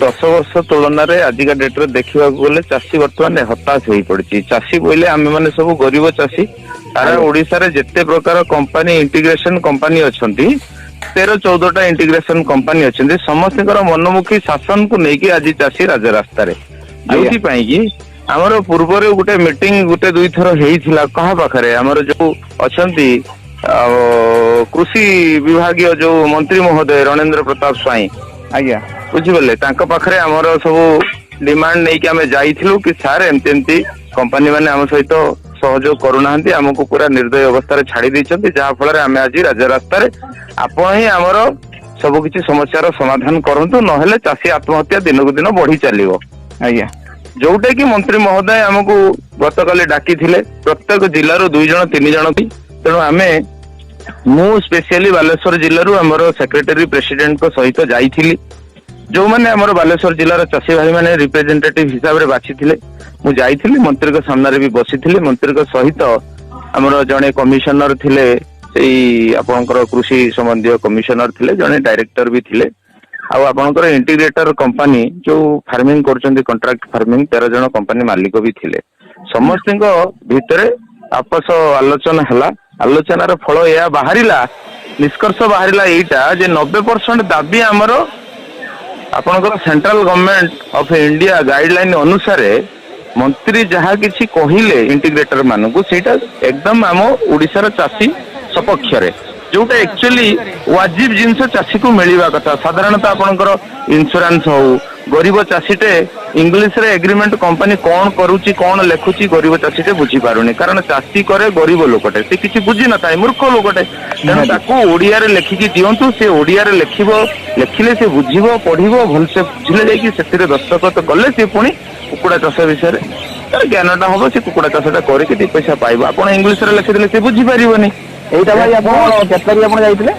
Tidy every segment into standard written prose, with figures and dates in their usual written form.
10 ବର୍ଷ ତୁଳନାରେ ଆଜିକା ଡେଟରେ ଦେଖିବାକୁ ଗଲେ ଚାଷୀ ବର୍ତ୍ତମାନ ହତାଶ ହେଇ ପଡିଛି। ଚାଷୀ ବୋଇଲେ ଆମେ ମାନେ ସବୁ ଗରିବ ଚାଷୀ। ସାରା ଓଡିଶାରେ ଯେତେ ପ୍ରକାର କମ୍ପାନୀ, ଇଣ୍ଟିଗ୍ରେସନ କମ୍ପାନୀ ଅଛନ୍ତି, 13-14ଟା ଇଣ୍ଟିଗ୍ରେସନ କମ୍ପାନୀ ଅଛନ୍ତି, ସମସ୍ତଙ୍କର ମନମୁଖୀ ଶାସନକୁ ନେଇକି ଆଜି ଚାଷୀ ରାଜରାସ୍ତାରେ। ଯୋଉଥିପାଇଁ କି ଆମର ପୂର୍ବରୁ ଗୋଟେ ମିଟିଂ ଗୋଟେ ଦୁଇଥର ହେଇଥିଲା। କାହା ପାଖରେ? ଆମର ଯୋଉ ଅଛନ୍ତି ଆଉ କୃଷି ବିଭାଗୀୟ ଯୋଉ ମନ୍ତ୍ରୀ ମହୋଦୟ ରଣେନ୍ଦ୍ର ପ୍ରତାପ ସ୍ୱାଇଁ, ବୁଝିପାରିଲେ, ତାଙ୍କ ପାଖରେ ଆମର ସବୁ ଡିମାଣ୍ଡ ନେଇକି ଆମେ ଯାଇଥିଲୁ କି ସାର୍, ଏମିତି ଏମିତି କମ୍ପାନୀ ମାନେ ଆମ ସହିତ ସହଯୋଗ କରୁନାହାନ୍ତି, ଆମକୁ ପୁରା ନିର୍ଦ୍ଦୟ ଅବସ୍ଥାରେ ଛାଡି ଦେଇଛନ୍ତି, ଯାହା ଫଳରେ ଆମେ ଆଜି ରାଜରାସ୍ତାରେ। ଆପଣ ହିଁ ଆମର ସବୁ କିଛି ସମସ୍ୟାର ସମାଧାନ କରନ୍ତୁ, ନହେଲେ ଚାଷୀ ଆତ୍ମହତ୍ୟା ଦିନକୁ ଦିନ ବଢି ଚାଲିବ। ଯୋଉଟା କି ମନ୍ତ୍ରୀ ମହୋଦୟ ଆମକୁ ଗତକାଲି ଡାକିଥିଲେ ପ୍ରତ୍ୟେକ ଜିଲ୍ଲାରୁ ଦୁଇ ଜଣ ତିନି ଜଣ ବି। ତେଣୁ ଆମେ, ମୁଁ ସ୍ପେସିଆଲି ବାଲେଶ୍ୱର ଜିଲ୍ଲାରୁ ଆମର ସେକ୍ରେଟାରୀ ପ୍ରେସିଡେଣ୍ଟଙ୍କ ସହିତ ଯାଇଥିଲି। ଯୋଉମାନେ ଆମର ବାଲେଶ୍ୱର ଜିଲ୍ଲାର ଚାଷୀ ଭାଇମାନେ ରିପ୍ରେଜେଣ୍ଟେଟିଭ ହିସାବରେ ବାଛିଥିଲେ, ମୁଁ ଯାଇଥିଲି, ମନ୍ତ୍ରୀଙ୍କ ସାମ୍ନାରେ ବି ବସିଥିଲି। ମନ୍ତ୍ରୀଙ୍କ ସହିତ ଆମର ଜଣେ କମିଶନର ଥିଲେ, ସେଇ ଆପଣଙ୍କର କୃଷି ସମ୍ବନ୍ଧୀୟ କମିଶନର ଥିଲେ, ଜଣେ ଡାଇରେକ୍ଟର ବି ଥିଲେ, ଆଉ ଆପଣଙ୍କର ଇଣ୍ଟିଗ୍ରେଟର କମ୍ପାନୀ ଯୋଉ ଫାର୍ମିଂ କରୁଛନ୍ତି, କଣ୍ଟ୍ରାକ୍ଟ ଫାର୍ମିଂ, 13 ଜଣ କମ୍ପାନୀ ମାଲିକ ବି ଥିଲେ। ସମସ୍ତଙ୍କ ଭିତରେ ଆପସ ଆଲୋଚନା ହେଲା। ଆଲୋଚନାର ଫଳ ଏହା ବାହାରିଲା, ନିଷ୍କର୍ଷ ବାହାରିଲା ଏଇଟା ଯେ 90% ଦାବି ଆମର ଆପଣଙ୍କର Central Government of India guideline ଅନୁସାରେ ମନ୍ତ୍ରୀ ଯାହା କିଛି କହିଲେ ଇଣ୍ଟିଗ୍ରେଟର ମାନଙ୍କୁ, ସେଇଟା ଏକଦମ ଆମ ଓଡିଶାର ଚାଷୀ ସପକ୍ଷରେ, ଯୋଉଟା ଆକ୍ଚୁଆଲି ୱାଜିବ ଜିନିଷ ଚାଷୀକୁ ମିଳିବା କଥା। ସାଧାରଣତଃ ଆପଣଙ୍କର ଇନ୍ସୁରାନ୍ସ ହଉ, ଗରିବ ଚାଷୀଟେ ଇଂଲିଶରେ ଏଗ୍ରିମେଣ୍ଟ କମ୍ପାନୀ କଣ କରୁଛି, କଣ ଲେଖୁଛି, ଗରିବ ଚାଷୀଟେ ବୁଝିପାରୁନି। କାରଣ ଚାଷୀ କରେ ଗରିବ ଲୋକଟେ, ସେ କିଛି ବୁଝି ନଥାଏ, ମୂର୍ଖ ଲୋକଟେ। ତେଣୁ ତାକୁ ଓଡିଆରେ ଲେଖିକି ଦିଅନ୍ତୁ, ସେ ଓଡିଆରେ ଲେଖିବ, ଲେଖିଲେ ସେ ବୁଝିବ, ପଢିବ, ଭଲସେ ବୁଝିଲେ ଯାଇକି ସେଥିରେ ଦସ୍ତଖତ କଲେ ସେ ପୁଣି କୁକୁଡା ଚାଷ ବିଷୟରେ ତାର ଜ୍ଞାନଟା ହବ, ସେ କୁକୁଡା ଚାଷଟା କରିକି ଦି ପଇସା ପାଇବ। ଆପଣ ଇଂଲିଶରେ ଲେଖିଦେଲେ ସେ ବୁଝିପାରିବନି। ଏଇଟା ଭାଇ, ଆପଣ କେତେ ତାରିଖ ଆପଣ ଯାଇଥିଲେ?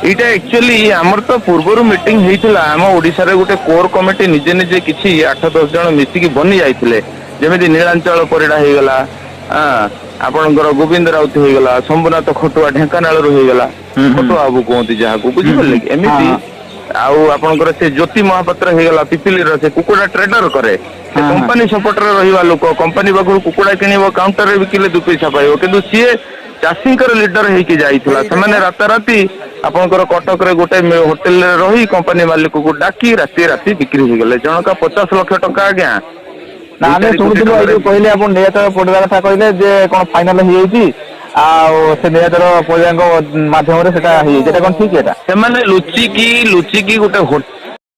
ଏଇଟା ଆକ୍ଚୁଆଲି ଆମର ତ ପୂର୍ବରୁ ମିଟିଂ ହେଇଥିଲା। ଆମ ଓଡିଶାରେ ଗୋଟେ କୋର କମିଟି ନିଜେ ନିଜେ କିଛି 8-10 ଜଣ ମିଶିକି ବନି ଯାଇଥିଲେ। ଯେମିତି ନୀଳାଞ୍ଚଳ ପରିଡ଼ା ହେଇଗଲା, ଆପଣଙ୍କର ଗୋବିନ୍ଦ ରାଉତ ହେଇଗଲା, ଶମ୍ଭୁନାଥ ଖଟୁଆ ଢେଙ୍କାନାଳରୁ ହେଇଗଲା, ଖଟୁଆ ବାବୁ କୁହନ୍ତି ଯାହାକୁ, ବୁଝିପାରିଲେ କି? ଏମିତି ଆଉ ଆପଣଙ୍କର ସେ ଜ୍ୟୋତି ମହାପାତ୍ର ହେଇଗଲା ପିପିଲିର, ସେ କୁକୁଡ଼ା ଟ୍ରେଡର କରେ। ସେ କମ୍ପାନୀ ସପୋର୍ଟରେ ରହିବା ଲୋକ। କମ୍ପାନୀ ପାଖରୁ କୁକୁଡ଼ା କିଣିବ, କାଉଣ୍ଟରରେ ବିକିଲେ ଦୁଇ ପଇସା ପାଇବ। କିନ୍ତୁ ସିଏ ଚାଷୀଙ୍କର ଲିଡର ହେଇକି ଯାଇଥିଲା। ସେମାନେ ରାତାରାତି ଆପଣଙ୍କର କଟକରେ ଗୋଟେ ହୋଟେଲରେ ରହି କମ୍ପାନୀ ମାଲିକକୁ ଡାକି ରାତି ରାତି ବିକ୍ରି ହେଇଗଲେ, ଜଣକା 50 ଲକ୍ଷ ଟଙ୍କା ଆଜ୍ଞା। ନା, ଆମେ 2-4 କୋଟି ଶୁଣୁଥିଲୁ ଏଇ ଟଙ୍କାରେ। ଯୋଉ କହିଲେ ଆପଣ ନୀଳାଚଳ ପରିଡ଼ା କଥା କହିଲେ ଯେ କଣ ଫାଇନାଲ ହେଇଯାଇଛି ଆଉ ସେ ନୀଳାଚଳ ପରିଡ଼ାଙ୍କ ମାଧ୍ୟମରେ ସେଟା ହେଇଯାଇଛି, ଏଟା କଣ ଠିକ ଏଟା? ସେମାନେ ଲୁଚିକି ଲୁଚିକି ଗୋଟେ